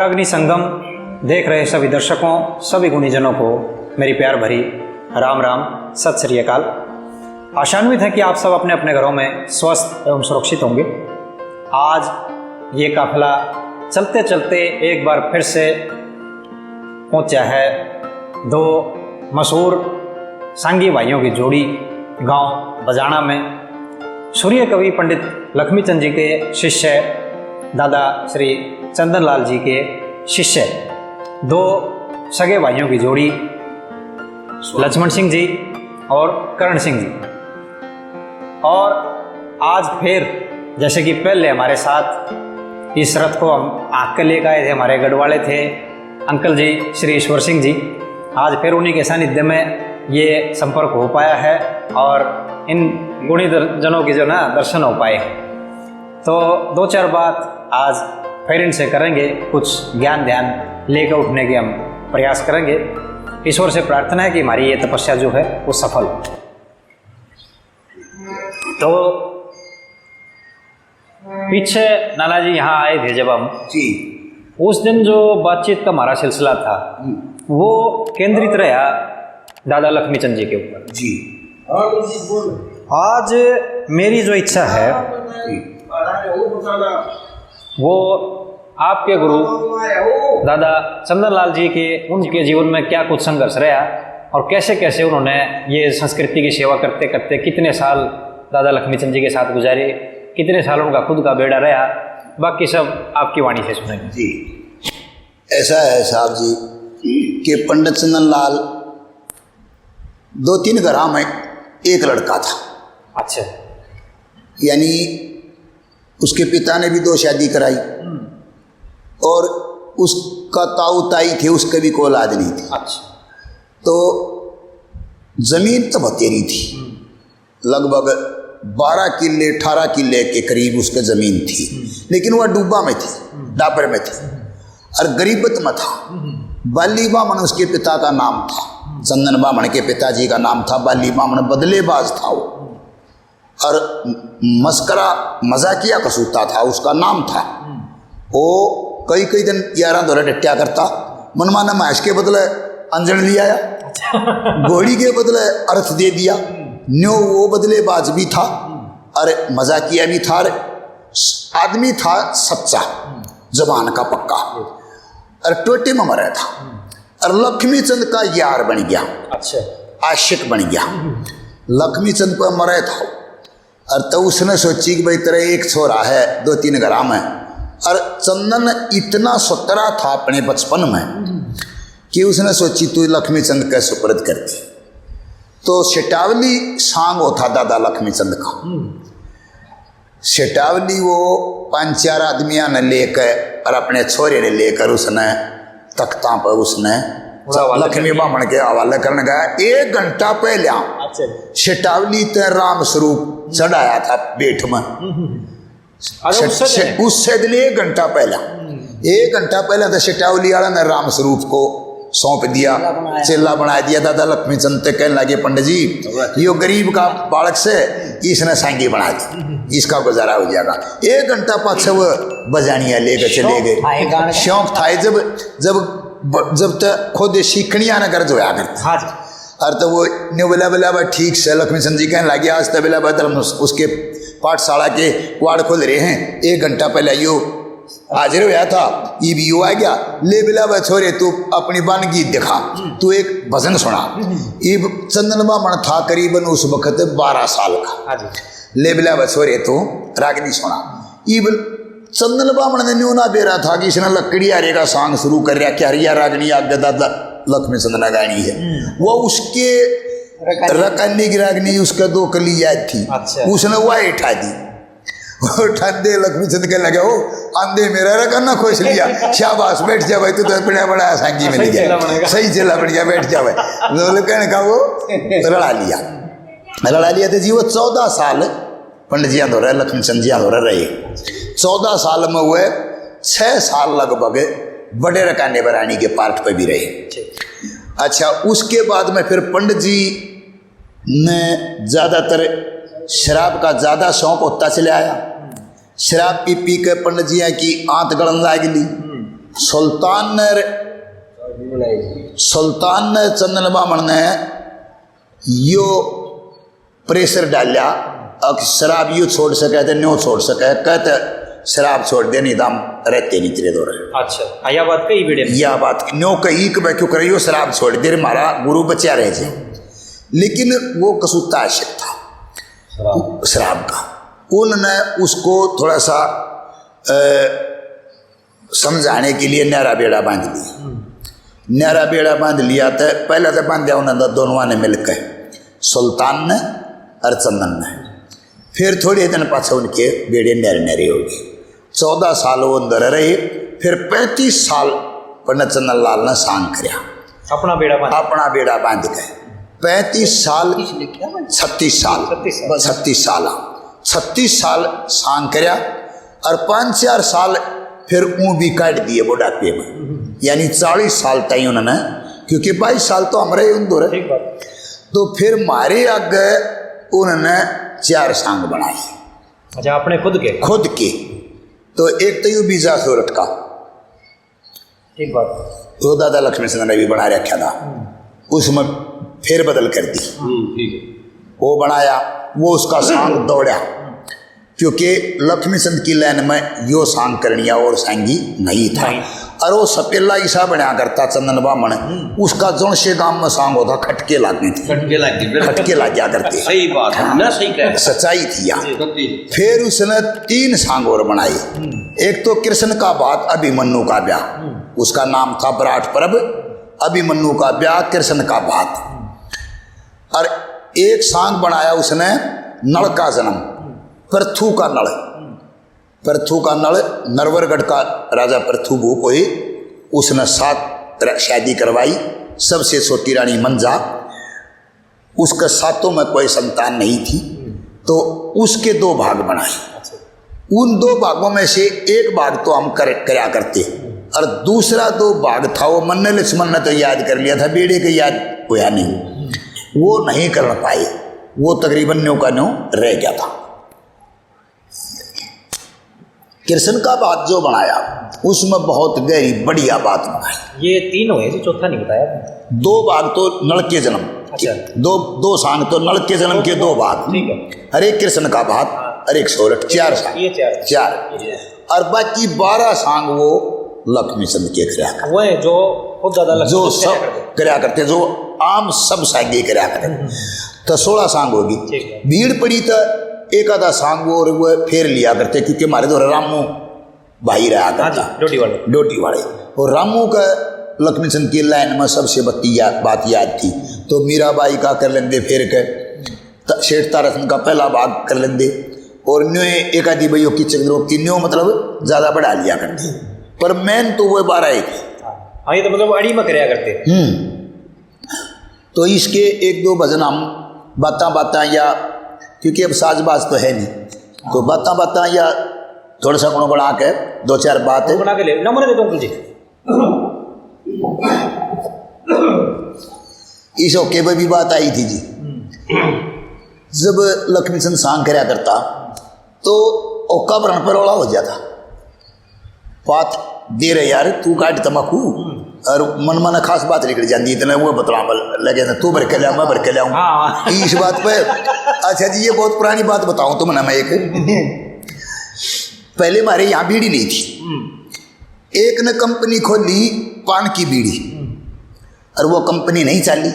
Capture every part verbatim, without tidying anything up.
अग्नि संगम देख रहे सभी दर्शकों, सभी गुणीजनों को मेरी प्यार भरी राम राम, सत श्री अकाल। आशान्वित है कि आप सब अपने अपने घरों में स्वस्थ एवं सुरक्षित होंगे। आज ये काफिला चलते चलते एक बार फिर से पहुंचा है दो मशहूर सांगी भाइयों की जोड़ी गांव बजाना में। सूर्य कवि पंडित लक्ष्मी चंद जी के शिष्य दादा श्री चंदन लाल जी के शिष्य दो सगे भाइयों की जोड़ी लक्ष्मण सिंह जी और करण सिंह जी। और आज फिर, जैसे कि पहले हमारे साथ इस रथ को हम आग के लेकर आए थे, हमारे गढ़वाले थे अंकल जी श्री ईश्वर सिंह जी, आज फिर उन्हीं के सानिध्य में ये संपर्क हो पाया है और इन गुणी दर-, जनों की जो ना दर्शन हो पाए। तो दो चार बात आज फिर इनसे करेंगे, कुछ ज्ञान ध्यान लेकर उठने के हम प्रयास करेंगे। ईश्वर से प्रार्थना है कि हमारी ये तपस्या जो है वो सफल हो। तो पीछे नाना जी यहाँ आए थे जब हम, जी। उस दिन जो बातचीत का हमारा सिलसिला था, हम्म। वो केंद्रित रहा दादा लक्ष्मी चंद जी के ऊपर। जी। आज मेरी जो इच्छा है, जी। वो आपके गुरु दादा चंदन लाल जी के, उनके जीवन में क्या कुछ संघर्ष रहा और कैसे कैसे उन्होंने ये संस्कृति की सेवा करते करते कितने साल दादा लक्ष्मी चंद जी के साथ गुजारे, कितने साल उनका खुद का बेड़ा रहा, बाकी सब आपकी वाणी से सुनेंगे। जी, ऐसा है साहब जी कि पंडित चंदन लाल दो तीन घरां में एक लड़का था। अच्छा। यानी उसके पिता ने भी दो शादी कराई हम्म। और उसका ताऊ ताई थे, उसके भी कोई औलाद नहीं थी। अच्छा। तो जमीन तो बतेरी थी, हम्म। लगभग बारह किले, अठारह किले के करीब उसके जमीन थी, हम्म। लेकिन वह डूबा में थी, हम्म। डाबर में थी हम्म। और गरीबत में था। हम्म। बाली बामण उसके पिता का नाम था, हम्म। चंदन बामण के पिताजी का नाम था बाली बामण, बदलेबाज था वो। हम्म। और मस्करा मजाकिया कसूता था, उसका नाम था। हम्म। वो कई कई दिन यारां धोरै डट्या करता, मनमाना म्हैंस के बदले अंजन ले आया, अच्छा। घोड़ी के बदले अर्थ दे दिया। हम्म। न्यो वो बदलेबाज भी था हम्म। और मजाकिया भी था, और आदमी था सच्चा, हम्म। जबान का पक्का, हम्म। और टोटे में मरे था। हम्म। और लक्ष्मी चंद का यार बन गया, अच्छा। आशिक बन गया। हम्म। लक्ष्मी चंद पर मरे था। और तो उसने सोची कि भाई, तेरा एक छोरा है, दो तीन घरां में, और चंदन इतना सुथरा था अपने बचपन में कि उसने सोची, तू लक्ष्मी चंद के सुपुर्द कर दे। तो सिटावली सांग हो था दादा लक्ष्मी चंद का। हम्म। सिटावली वो पांच चार आदमियां ने लेकर और अपने छोरे ने लेकर उसने तख्तां पर उसने उड़ा हवाले लक्ष्मी कर दिया। बामण के हवाले करने गया। एक घंटा पहले अच्छा। सिटावली ते राम स्वरूप चढ़ाया था बेठ में। हम्म, हम्म, हम्म। अच्छा, सिट-, उससे सिट-, पहले? उससे दिन एक घंटा पहले। हम्म। एक घंटा पहले तो सिटावली वाला ने राम स्वरूप को सौंप दिया, चेला बनाया। चेला बना दिया। दादा लक्ष्मी चंद ते कहने लगे, पंडित जी, वाह। यो गरीब का बालक से, इसने सांगी बना दी, हम्म। इसका गुजारा हो जाएगा। एक घंटा पाछे वो बजानिया लेके चले शौक गए। था ये गाने का। शौक था ये, जब, जब, जब तक खुद सीखनिया ना गर्ज होया करता। हाँ जी। और तो वो न्यू बोला, बोला, "भाई, ठीक से।" लक्ष्मी चंद जी कहने लगे, "आज तो बोला, भाई, धर्म उस-, उसके पाठशाला के वार्ड खुल रहे हैं, एक घंटा पहले यो हाजिर होया था, इब यो आ गया। ले बोला, भाई, छोरे, तू अपनी बानगी दिखा, तू एक भजन सुना।" इब चंदन बामण था करीबन उस वक्त बारह साल का। हाँ जी। "ले बोला, भाई, छोरे, तू रागनी सुना।" इब चंदन बामण ने न्यू ना बेरा था कि इसने लकड़ी हारे का सांग शुरू कर रहा, क्या रिया रागनी आगे दादा लक्ष्मी चंद ने गानी है। हम्म। वो उसके रकानी। रकानी की रागनी उसके दो कली याद थी। अच्छा। उसने वह उठा दी। वो उठा दे, लक्ष्मी चंद के लगे, "ओ, आंदे मेरा रकाना खोस लिया।" "शाबाश, बैठ जा भाई, तू तो बड़ा, बड़ा सांगी में सही लिया। चेला बनेगा। सही चेला बन गया, बैठ जा भाई।" बोले, कहने का वो रला लिया। रला लिया तो जी वो चौदह साल पंडित जी धोरै, लक्ष्मी चंद जी धोरै रहे। चौदह साल में हुए, छह साल लगभग बड़े रकाने बरानी के पार्ट पे भी रहे। ठीक। अच्छा, उसके बाद में फिर पंडित जी ने ज़्यादातर शराब का ज़्यादा शौक होता चले आया। शराब पी पी के पंडित जी की आंत गलन लाग ली। हम्म। सुल्तान ने, सुल्तान ने चंदन बामण ने यो प्रेशर डाल्या, अब शराब यो छोड़ सके तो न्यो छोड़ सके, कहते शराब छोड़ दे, नहीं तो हम रहते नहीं तेरे दौरे। अच्छा, हाँ, यह बात कही बेड़े ने? यह बात न्यो कही कि मैं क्यों करे यो शराब छोड़ दे रे, हमारा गुरु बचा रह जाए। लेकिन वो कसूता आशिक था शराब। शराब का। उनने उसको थोड़ा सा, अ, समझाने के लिए न्यारा बेड़ा बांध लिया। हम्म। न्यारा बेड़ा बांध लिया तो पहले तो बांधा उन्होंने दोनों ने मिलकर, सुल्तान ने और चंदन ने। फिर थोड़े दिन पाछे उनके बेड़े न्यारे न्यारे हो गए। चौदह साल वो अंदर रहे, फिर पैंतीस साल पर चंदन लाल ने सांग करया। अपना बेड़ा बांध। अपना बेड़ा बांध के पैंतीस साल, छत्तीस साल, छत्तीस साल। छत्तीस साल, हाँ। छत्तीस साल सांग करया और पाँच चार साल फिर ऊँ भी काट दिए बुढ़ापे में। हम्म। यानी चालीस साल ताई उन्होंने, क्योंकि बाईस साल तो हम रहे उन दौरे। ठीक बात। तो फिर मारे आगे उन्होंने चार सांग बनाए। अच्छा, अपने खुद के? खुद के। तो एक तो यू बीजा सोरठ का, ठीक बात। वो दादा लक्ष्मी चंद्र ने भी बना रखा था। हम्म। उसमें फेरबदल कर दी। हम्म, ठीक है। वो बनाया, वो उसका सांग दौड़ा, क्योंकि लक्ष्मी चंद की लाइन में यो सांग करनिया और सांगी नहीं था। नहीं। और वो सपेला ईसा बनया करता चंदन बामण, हम्म। उसका जौन से गांव में सांग होता, खटके लागने थे। खटके लाग गए, बिल्कुल। खटके लाग गया करते। सही बात है, ना सही कह रहे। सच्चाई थी या। जी। सच्ची। फिर उसने तीन सांग और बनाए। हम्म। एक तो कृष्ण का भात, अभिमन्यु का ब्याह। हम्म। उसका नाम था विराट पर्व, अभिमन्यु का ब्याह, कृष्ण का भात। हम्म। और एक सांग बनाया उसने नल का जन्म, हम्म। पृथु का नल। हम्म। पृथु का नल, नरवरगढ़ का राजा पृथु भूप हुए, उसने सात र-, शादी करवाई, सबसे छोटी रानी मंजा, उसके सातों में कोई संतान नहीं थी, हम्म। तो उसके दो भाग बनाए। अच्छा। उन दो भागों में से एक भाग तो हम कर, करया करते, हम्म। और दूसरा दो भाग था, वो मन्ने लक्ष्मण ने तो याद कर लिया था, बेड़े के याद होया नहीं, हम्म। वो नहीं कर पाए, वो तकरीबन न्यों का न्यों रह गया था। कृष्ण का भात जो बनाया, उसमें बहुत गहरी बढ़िया बात बनाई। ये तीन हुए जी, चौथा नहीं बताया आपने। दो भाग तो नल के जन्म। अच्छा। दो, दो सांग तो नल के जन्म के दो भाग। ठीक है। हरे कृष्ण का भात, हाँ। हरे सोरठ, चार सांग। ये चार। चार। ये। और बाकी बारह सांग वो लक्ष्मी चंद के करया करते। वो है जो खुद दादा लक्ष्मी जो चंद सब करया करते। करया करते, जो आम सब सांगे करया करते। हम्म। तो सोलह सांग होगी। ठीक है। भीड़ पड़ी तो एक आधा सांग वो और वो फेर लिया करते, क्योंकि हमारे तो रामू भाई रहा करता। हाँ जी, डोडी वाले। डोडी वाले। और रामू का लक्ष्मी चंद की लाइन में सबसे बत्ती या-, बात याद थी, तो मीराबाई का कर लेंदे फेर के, त-, सेठ ताराचंद का पहला भाग कर लेंदे, और न्यों एक आधी बइयो की चंद्रोक्ति न्यों मतलब ज्यादा बढ़ा लिया करते, पर मेन तो वो बारह ही थी। हाँ, ये तो मतलब अड़ी में करया करते। हम्म। तो इसके एक दो भजन हम बातां बातां या, क्योंकि अब साज बाज तो है नहीं, तो बातां बातां या थोड़ा सा गुणगुणा के दो चार बात गुणगुणा के ले, नमूने दे दो अंकल जी। इस होके पे भी बात आई थी जी। हम्म। जब लक्ष्मी चंद सांग करया करता, तो ओका भरण पर रौला हो जाता। बात दे रहे यार, तू काट तमाकू, हम्म। और मन मन खास बात निकल जाती, इतने वो बतलाव लगे ना, तू भर के लिया, मैं भर के लियाऊं। हाँ। इस बात पे, अच्छा जी, ये बहुत पुरानी बात बताऊं तुमने मैं एक। पहले हमारे यहाँ बीड़ी नहीं थी। हम्म। एक ने कंपनी खोली पान की बीड़ी, हम्म। और वो कंपनी नहीं चाली,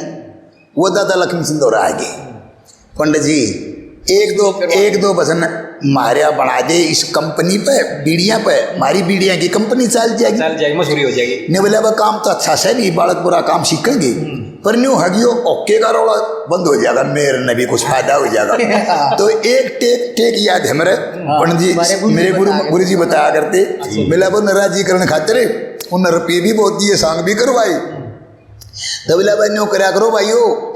वो दादा लक्ष्मी चंद और आ गए। पंडित जी, एक दो, एक दो भजन मारिया बना दे इस कंपनी पे, बीड़ियां पे, हमारी बीड़ियां की कंपनी चल जाएगी। चल जाएगी, मशहूरी हो जाएगी। ने बोले, "अब काम तो अच्छा से नहीं, बालक बुरा काम सीखेंगे।" हम्म। पर न्यू हगियो ओके का रौला बंद हो जाएगा, मेरे ने भी कुछ फायदा हो जाएगा। तो एक टेक, टेक याद है मेरे, हाँ, पंडित जी, हमारे गुरु जी मेरे गुरु, बताया गुरु जी बताया करते, अच्छा। बोले, "अब नाराजी करने खातिर उन्हें रुपये भी बहुत दिए, सांग भी करवाए।" हम्म। तबला भाई न्यू करया करो भाइयों,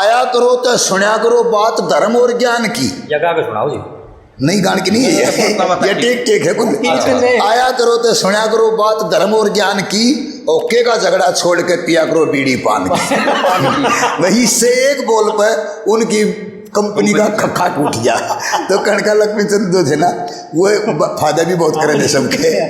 आया करो तो सुनया करो बात धर्म और ज्ञान की। जगा के सुनाओ जी। नहीं, गान की नहीं है, ये टेक टेक है कुल। अच्छा। आया करो तो सुनया करो बात धर्म और ज्ञान की, ओके का झगड़ा छोड़ के पिया करो बीड़ी पान की। वही से एक बोल पे उनकी कंपनी का खखा टूट गया। तो कहने का लक्ष्मी चंद जो थे ना, वो ब-, फायदा भी बहुत करे थे सबके।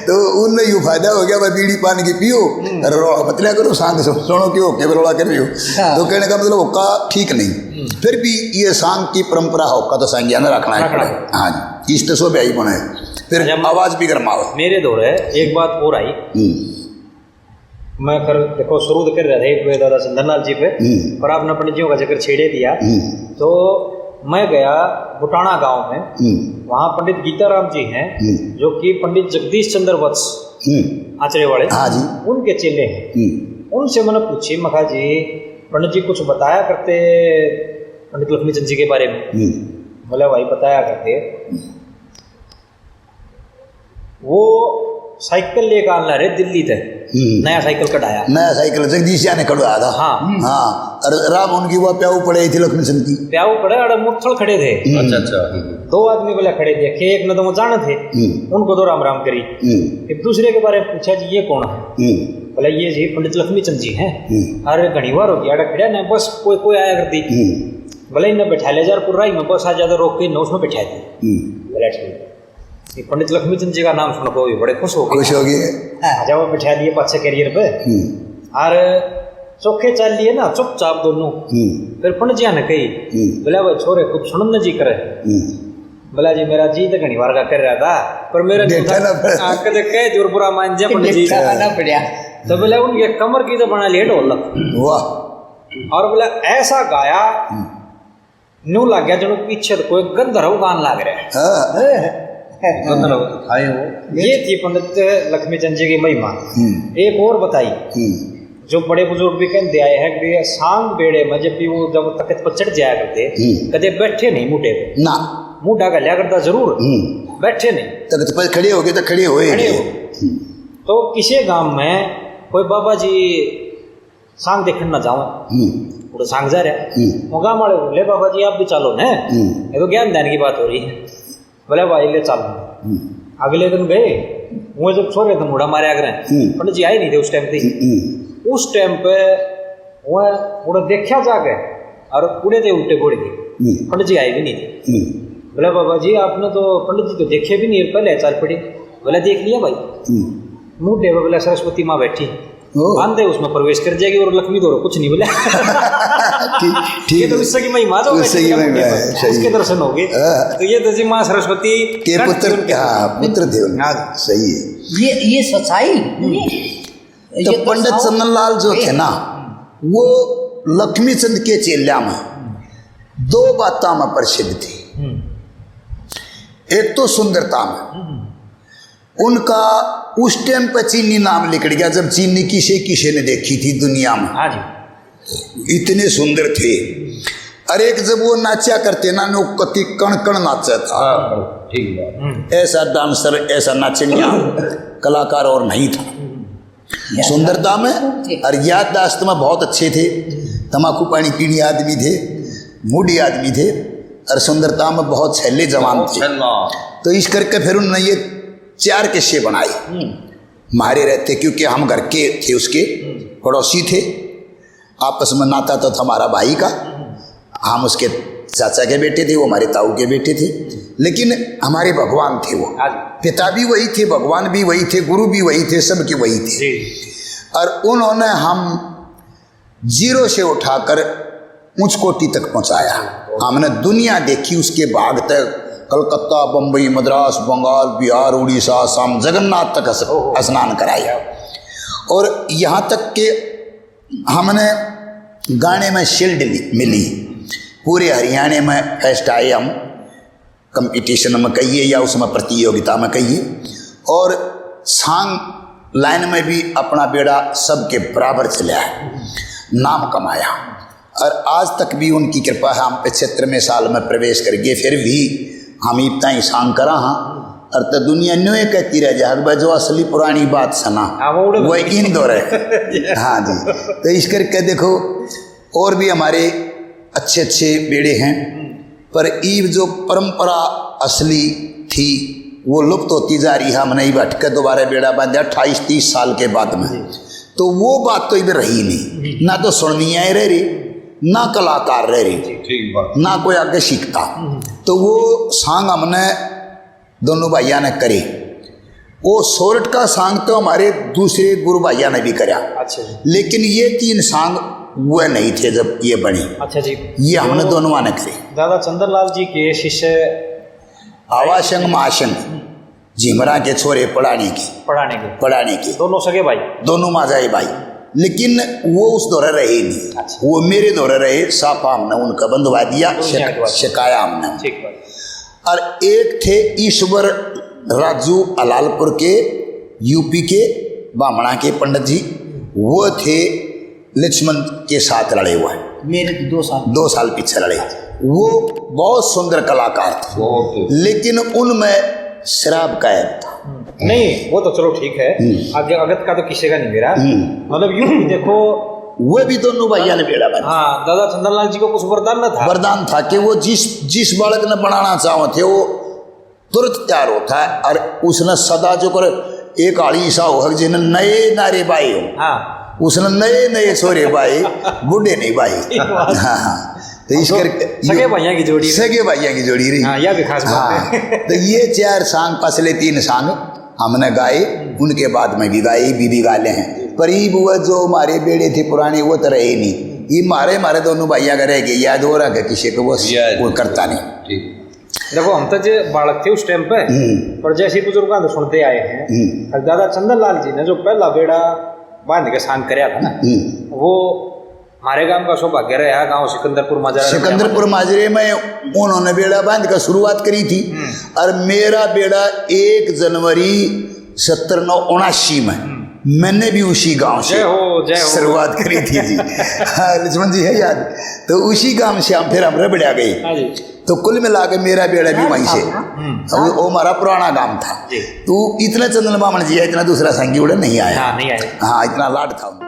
तो उनने यू फायदा हो गया, भाई बीड़ी पान की पियो, हम्म। रोला मत लिया करो, सांग सु-, सुनो क्यों के रोला कर रही हो। हाँ। तो कहने का मतलब होका ठीक नहीं। हम्म। फिर भी ये सांग की परंपरा होका तो सांगिया ने रखना है। रखना। हाँ जी, इस तो सो ब्याही बने। फिर अच्छा, आवाज भी गरमाओ। मेरे दौरे एक बात और आई। हम्म। मैं कर, देखो, शुरू तो कर रहा था एक दादा चंदन लाल जी पे, हम्म। पर आपने पंडित जी का जिक्र छेड़े दिया। हम्म। तो मैं गया बुटाना गांव में, हम्म। वहाँ पंडित गीताराम जी हैं, हम्म। जो कि पंडित जगदीश चंद्र वत्स हम्म। आचरे वाले, हाँ जी। उनके चेले हैं। हम्म। उनसे मैंने पूछी, मखा जी, पंडित जी कुछ बताया करते पंडित लक्ष्मी चंद जी के बारे में? हम्म। बोला, भाई, बताया करते। हम्म। वो साइकिल लेकर आने ला रहे दिल्ली तक, हम्म। नया साइकिल कढ़ाया। नया साइकिल जगदीश जी ने कढ़वाया था। हाँ। हाँ, और राम उनकी वो प्याऊ पड़े थी लक्ष्मी चंद की। प्याऊ पड़े और मुट्ठल खड़े थे। हम्म। अच्छा, अच्छा। दो आदमी बोले खड़े थे, के एक न दो जाने थे, हम्म। उनको तो राम राम करी। हम्म। एक दूसरे के बारे में पूछा जी, ये कौन है? हम्म। बोले, ये जी पंडित लक्ष्मी चंद जी हैं। हम्म। अरे घनी बार हो गया, अड़ा खड़ा ना, बस कोई, कोई आया करती। हम्म। बोले, इन्हें बैठा ले जा, पुराई में बस आ जाता, रोक के इन्हें उसमें बैठा दी। हम्म। बोले, ठीक। ये पंडित लक्ष्मी चंद जी का नाम सुन के वो भी बड़े खुश हो गए। खुश हो गए। हाँ, जब वो बैठा लिए पाछे कैरियर पे। हम्म। और चौके चल लिए ना चुपचाप दोनों। हम्म। फिर पंडित जी ने कही, हम्म। बोला, भाई छोरे, कुछ सुनन जी करे। हम्म। बोला, जी मेरा जी तो घनी बार का कर रहा था, पर मेरा बेटा ना पड़ा। हाँ, कदे कह जोर बुरा मान जा पंडित जी। बेटा ना पड़ा। तो बोला, उनके कमर की तो बना लिए ढोलक। वाह। और बोला, ऐसा गाया, हम्म। न्यू लग गया जणु पीछे तो कोई गंधर्व गान लाग रहा है। हाँ। गंधर्व तो था ही वो। ये थी पंडित लक्ष्मी चंद जी की महिमा। हम्म। एक और बताई, हम्म। जो बड़े बुजुर्ग भी कहते आए हैं कि ये सांग बेड़े में जब भी वो, जब तख्त पर चढ़ जाया करते, हम्म। कदे बैठे नहीं मुंडे पे। ना। मुंडा घलिया करता जरूर, हम्म। बैठे नहीं। तख्त पर खड़े हो गए तो खड़े हुए खड़े गए। हो। हम्म। तो किसी गांव में कोई बाबा जी सांग देखण ना जाऊं। हम्म। वो तो सांग जा रहा है। हम्म। वो गांव वाले बोले, बाबा जी, आप भी चलो ना। हम्म। ये तो ज्ञान ध्यान की बात हो रही है। बोले, भाई, ले चल। हम्म। अगले दिन गए, वो जब छोरे थे, मुड़ा मारे आगरे। हम्म। पंडित जी आए नहीं थे उस टाइम पे। हम्म। उस टाइम पे वो, वो देखा जाके, और उड़े थे उल्टे घोड़े के। हम्म। पंडित जी आए भी नहीं थे। हम्म। बोले, बाबा जी, आपने तो, पंडित जी तो देखे भी नहीं, पहले चल पड़े। बोले, देख लिया भाई। हम्म। मुंडे पे बोला, सरस्वती माँ बैठी। ओ। आंदे उसमें प्रवेश कर जाएगी और लक्ष्मी दौड़ो कुछ नहीं बोला। ठीक, ठीक। ये तो उससे की महिमा तो उससे की महिमा है, सही। उसके दर्शन हो गए। हाँ। तो ये तो जी माँ सरस्वती के पुत्र, उनके। हाँ, पुत्र थे उनके। हाँ। सही है। ये, ये सच्चाई। हम्म। ये तो पंडित चंदन लाल जो थे ना, वो लक्ष्मी चंद के चेल्या में दो बातों में प्रसिद्ध थे। हम्म। एक तो सुंदरता में। हम्म। उनका उस टाइम पे चीनी नाम लिकड़ गया, जब चीनी किसे किसे ने देखी थी दुनिया में। हाँ जी। इतने सुंदर थे। अरे, एक जब वो नाचा करते ना, नो कति कण कण नाचा था। हाँ, ठीक बात। हम्म। ऐसा डांसर, ऐसा नाचनिया कलाकार और नहीं था। हम्म। सुंदरता में और याददाश्त में बहुत अच्छे थे। तमाकू पानी पीने आदमी थे, मूडी आदमी थे और सुंदरता में बहुत छैले जवान बहुत थे। छैला। तो इस करके फिर उन्होंने ये चार किस्से बनाए। हम्म। मारे रहते, क्योंकि हम घर के थे उसके, हम्म। पड़ोसी थे, आपस में नाता तो था हमारा भाई का। हम्म। हम उसके चाचा के बेटे थे, वो हमारे ताऊ के बेटे थे, लेकिन हमारे भगवान थे वो। हाँ जी। पिता भी वही थे, भगवान भी वही थे, गुरु भी वही थे, सब के वही थे। जी। और उन्होंने हम जीरो से उठाकर ऊंच कोटि तक पहुंचाया। हमने दुनिया देखी उसके भाग तक, कलकत्ता, बम्बई, मद्रास, बंगाल, बिहार, उड़ीसा, असम, जगन्नाथ तक अस-, ओहो। स्नान कराया। और यहाँ तक के हमने गाने में शील्ड लि-, मिली, पूरे हरियाणा में फर्स्ट आए हम। कंपटीशन में कहिए या उसमें प्रतियोगिता में कहिए, और सांग लाइन में भी अपना बेड़ा सबके बराबर चला है, नाम कमाया। और आज तक भी उनकी कृपा है, हम पचहत्तरवें साल में प्रवेश कर गए, फिर भी हम इब ताई सांग करा हाँ। और तो दुनिया न्यू कहती रह जा, "भाई, जो असली पुरानी बात सुना, हाँ, वो उड़े वो इंदौर है।" हाँ जी, तो इस करके देखो, और भी हमारे अच्छे अच्छे बेड़े हैं, पर ईब जो परंपरा असली थी, वो लुप्त होती जा रही है। हमने ईब हटके दोबारा बेड़ा बांधा अट्ठाईस तीस साल के बाद में, तो वो बात तो ईब रही नहीं, ना तो सुननी आए रह रही, ना कलाकार रह रहे, ठीक बात। ना कोई आगे सीखता। तो वो सांग हमने दोनों भाइया ने करे। वो सोरठ का सांग तो हमारे दूसरे गुरु भाइया ने भी करया, अच्छा जी। लेकिन ये तीन सांग वह नहीं थे जब ये बने। अच्छा जी। ये हमने तो दोनों ने करे। दादा चंद्रलाल जी के शिष्य आवासंग महासंग, झिमरा के छोरे पढ़ाने के। पढ़ाने के। पढ़ाने के। दोनों सगे भाई? दोनों माजाए भाई। लेकिन वो उस दौरे रहे नहीं। अच्छा। वो मेरे दौरे रहे, साफा हमने उनका बंधवा दिया, दोनों शक-, जाके बात। सिखाया हमने। ठीक बात। और एक थे ईश्वर राजू अलालपुर के, यूपी के बामणा के पंडित जी, वो थे लक्ष्मण के साथ रले हुए हैं। मेरे तो दो साल। दो साल पीछे रले। वो बहुत सुंदर कलाकार थे। बहुत। लेकिन उनमें शराब का है। नहीं, वो तो चलो ठीक है। हम्म। आगे अगत का तो किसी का नहीं मेरा। हम्म। मतलब यूं भी देखो, वो भी दोनों भाइया ने बेड़ा बना। हाँ, दादा चंद्रलाल जी को कुछ वरदान न था। वरदान था कि वो जिस, जिस बालक ने बनाना चाहो थे, वो तुरंत तैयार होता है। और उसने सदा जो कर एक आली सा हो जिन्हें नए नारे बाए हो। हाँ। उसने नए नए सोरे बाए, बूढ़े नहीं बाए। सही बात। हाँ, हाँ। तो इस तो करके सगे भाइयां की जोड़ी। सगे भाइयां की जोड़ी रही। हाँ, यह भी खास बात है। हाँ। तो ये चार सांग, पसले तीन सांग हमने गाए, उनके बाद में भी गाए, भी, भी गा ले हैं। पर ये वो जो हमारे बेड़े थे पुराने, वो तो रहे नहीं। ये मारे, मारे दोनों भाइयां का रह गए, याद हो रहा है किसी को, वो, याद। वो करता नहीं। ठीक। देखो, हम तो जे बालक थे उस टाइम पे, हम्म। पर जैसे बुजुर्गों से सुनते आए हैं, हम्म। और दादा चंदन लाल जी ने जो पहला बेड़ा बांध के सांग करया था ना, हम्म। वो हमारे गांव का सौभाग्य रहा, गांव सिकंदरपुर माजरा। सिकंदरपुर माजरे में उन्होंने बेड़ा बांध कर शुरुआत करी थी, हम्म। और मेरा बेड़ा एक जनवरी सत्रह नौ उनासी में, हम्म। मैंने भी उसी गांव से जय हो, जय हो। शुरुआत करी थी जी। हाँ, लक्ष्मण जी है याद, तो उसी गांव से हम फिर हम रबड़िया गए। हाँ जी। तो कुल मिला के मेरा बेड़ा भी वहीं से। हम्म। वो, वो हमारा पुराना गांव था। जी। तो इतना चंदन बामण जी है, इतना दूसरा संगी उड़े नहीं आया। हाँ, नहीं आया। हाँ, इतना लाड था उनका।